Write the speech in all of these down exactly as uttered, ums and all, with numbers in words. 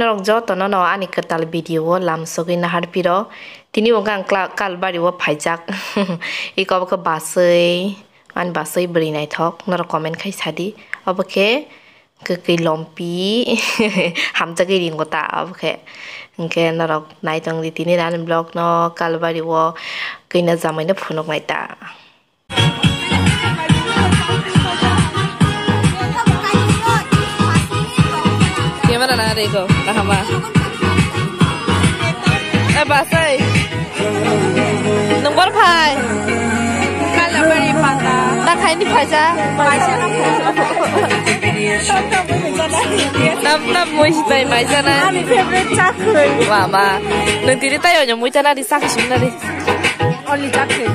Norok jotono no ani kwtal video o lamsogwi naharpiro. Tini bo ang kla-, Kalbari o phaijak. Iko obo khe baswi, ani baswi bwrwi naithok. Norok comment khai sadi. Obo khe kwkwi lompi hamjagwi ringo ta obo khe. Hinkhe norok naitongdi tini ani vlog no Kalbari o kwina jamaino phunuknai ta. Camera na re ko, kahama. Eh, basai. Nung bor phai. Kalabari pata. Na khaini phaisa. Paisa na. Nam, nam mui sitai paisa na. Ani favorite chakri. Wa, ma. Nung tiri tayo nyo mui chana di sak sim na di. Only chakri.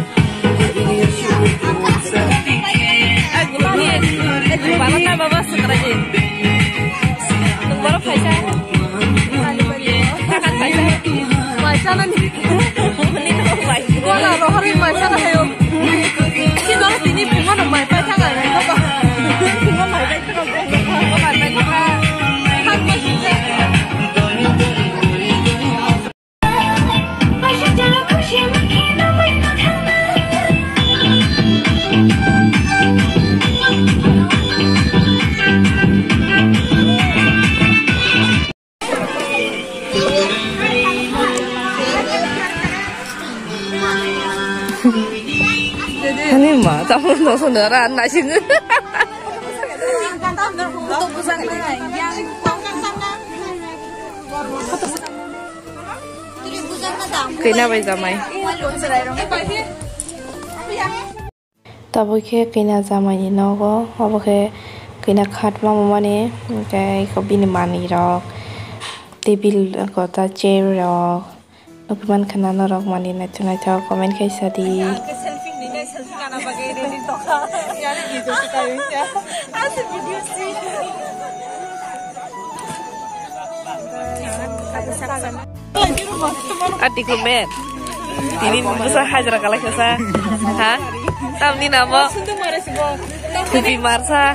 Bana ta baba sukra je. Nung boro phaisa. Takan phaisa. Phaisa na ni. Ni no phaisa. Wala rohori phaisa na hayo. Ki no tini phuma no mai phaisa na. Phuma mai phaisa na. Phuma mai phaisa. Ani ma, tamu no so nara an na sing. Kena bai jamai. Tabuk khe kina jamai ni nogo, obo khe kina khatma mani, hwnkhe iko bini manwi rok, table, kota chair rok, nukwi mankha na norok manwi naithok naithok comment khaisa di. Ati ko men. Tini busa hajra kalai kasa. Ha? Tamni namo? Kupi marsa.